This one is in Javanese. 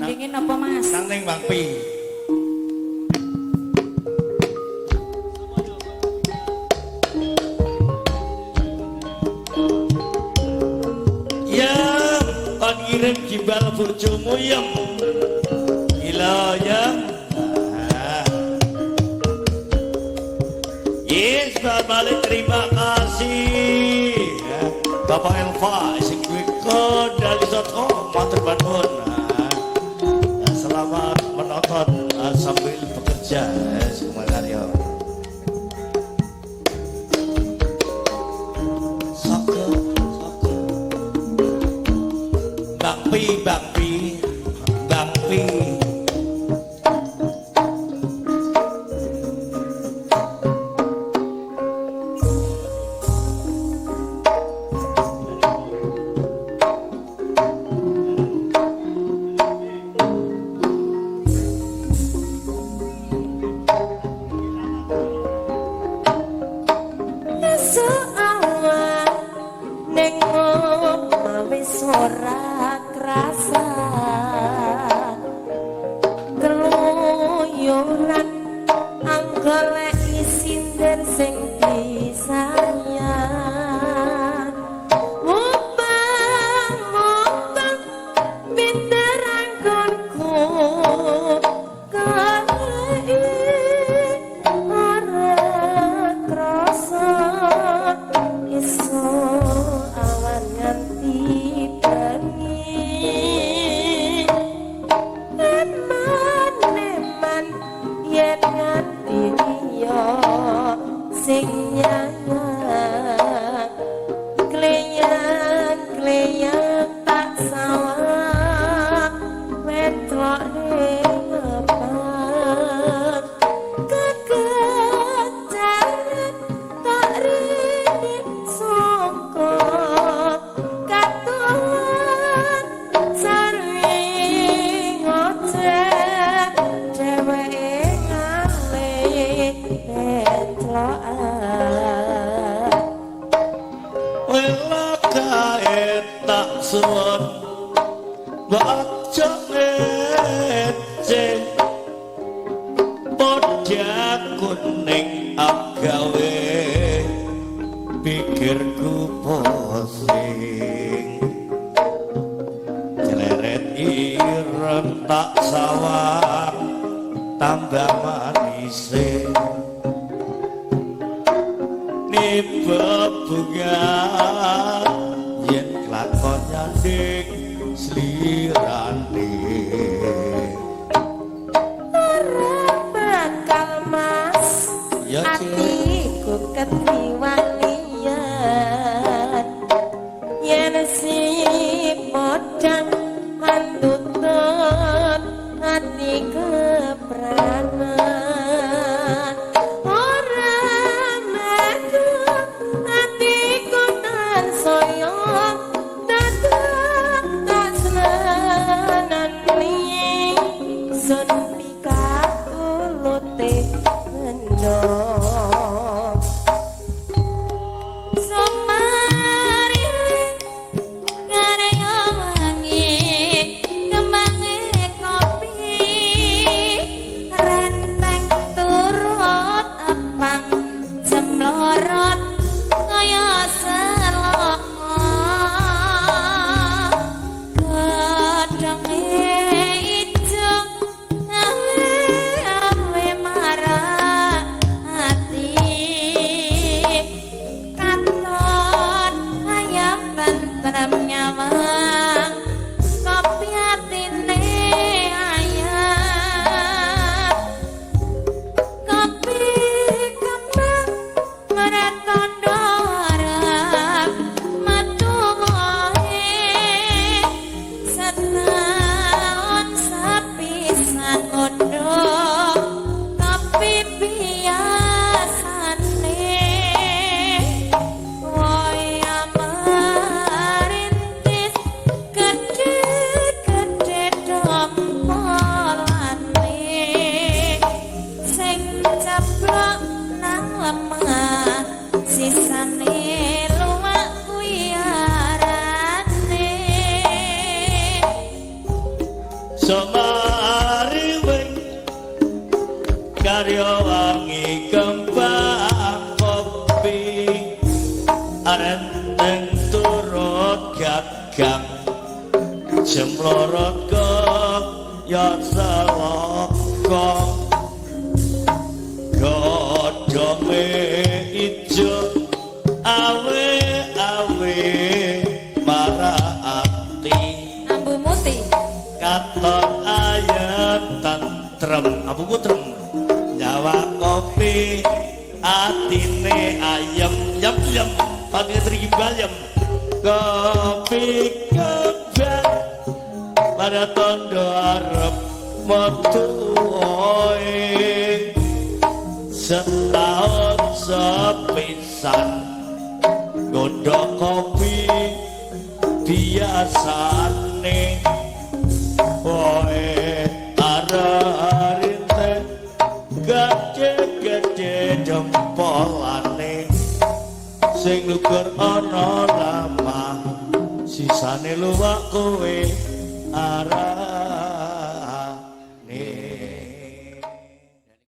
Gendinge napa, Mas? Nang ning Bang Pi. Ya, kon ngirim gimbal bojomu yem. Gila ya. Nah. Yes, balik terima kasih. Ya, Bapak Elva sing duwe kendali.com matur nuwun. Nah, selamat menonton sambil bekerja. Semoga Saka, saka. Bang Pi, Bang Pi, Bang Pi. Esuk awan ning omah wis ora krasa, keluyuran anggoleki sinden sing disayang. Mubang-mubang pinter anggonku goleki ora krasa, esuk awan nganti bengi. Eman-eman yen nganti liya sing nyayang, kleyang-kleyang tak sawang wentrok ning papan, kekejaran tak rini sangka katon sering ngoceh dheweke ngalih bentrokan. Welakae tak suwun aja ngece, padha kuning agawe pikirku pusing, celeret ireng tak sawang tambah manise, niba bunga yen kelakon nyanding slirane. Ora bakal, Mas. Ya, Cik. Atiku ketriwalian yen si podang mandutun ati kepranan, ora metu atiku tansaya dadak tak seneng. Somariwing karya wangi kembang kopi arenteng turut gagang jemlorot ya selaka godhonge ijo awe awe ati Ambu muti. Katon ayem tentrem aku putrem nyawa kopi atine ayem yem yem patine trigi bayem kopi kembang pada tondo arep metu oe setahun sepisan godhong kopi biasane oe arep gede-gede jempolane sing lugur ana lemah sisane luwak kowe arep.